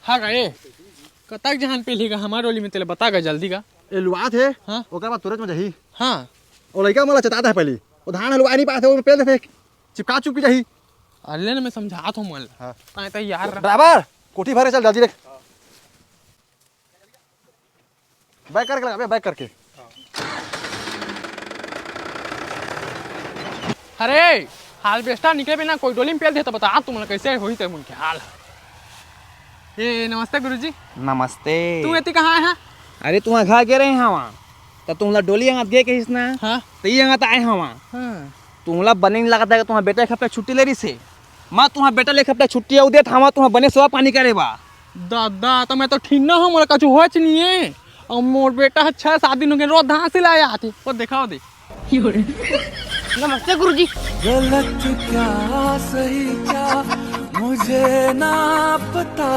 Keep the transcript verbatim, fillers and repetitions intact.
हाँ गा, ए, कतक जहान पेलही गा हमार डोली में, तेला बता गा जल्दी गा। ए लुआत हे, हाँ। ओकर बाद तुरंत में जाही। हाँ। ओ लइका मोला चेता दे पहिली, ओ धान हलुआ नहीं पाथे, ओ पेल देथे, चिपका चुपकी जाही। अरे ले ना, मैं समझात हूँ मोला। हाँ। ताए ताए यार। ड्राइवर, कोठी भरे चल जल्दी देख। बैक करके लगा बे, बैक करके। अरे, हाल बेस्टा निकले बिना कोई डोली में पेल दे तो बता तुमन कैसे होई ते मन के हाल। ए, नमस्ते गुरुजी। नमस्ते। तू एती कहाँ आए हा? अरे, तुहा घर गे रहे हवा, त तुमला डोली अंगत गे कहिस ना, हाँ। त ई अंगत आए हवा। हाँ। तुमला बने नहीं लगता है कि तुहा बेटा एक हफ्ता छुट्टी ले रही से। मैं तुहा बेटा ले एक हफ्ता छुट्टी अउ देत हवा, तुहा बने सेवा पानी करे बा। दादा, तो मैं तो ठीन्ना हूँ, मोला कछु होच नहीं है। और मोर बेटा ह छह सात दिन हो गए, रोज धान सिलाए आथे। वो दिखाओ दे। नमस्ते गुरुजी। गलत क्या सही क्या, मुझे ना पता।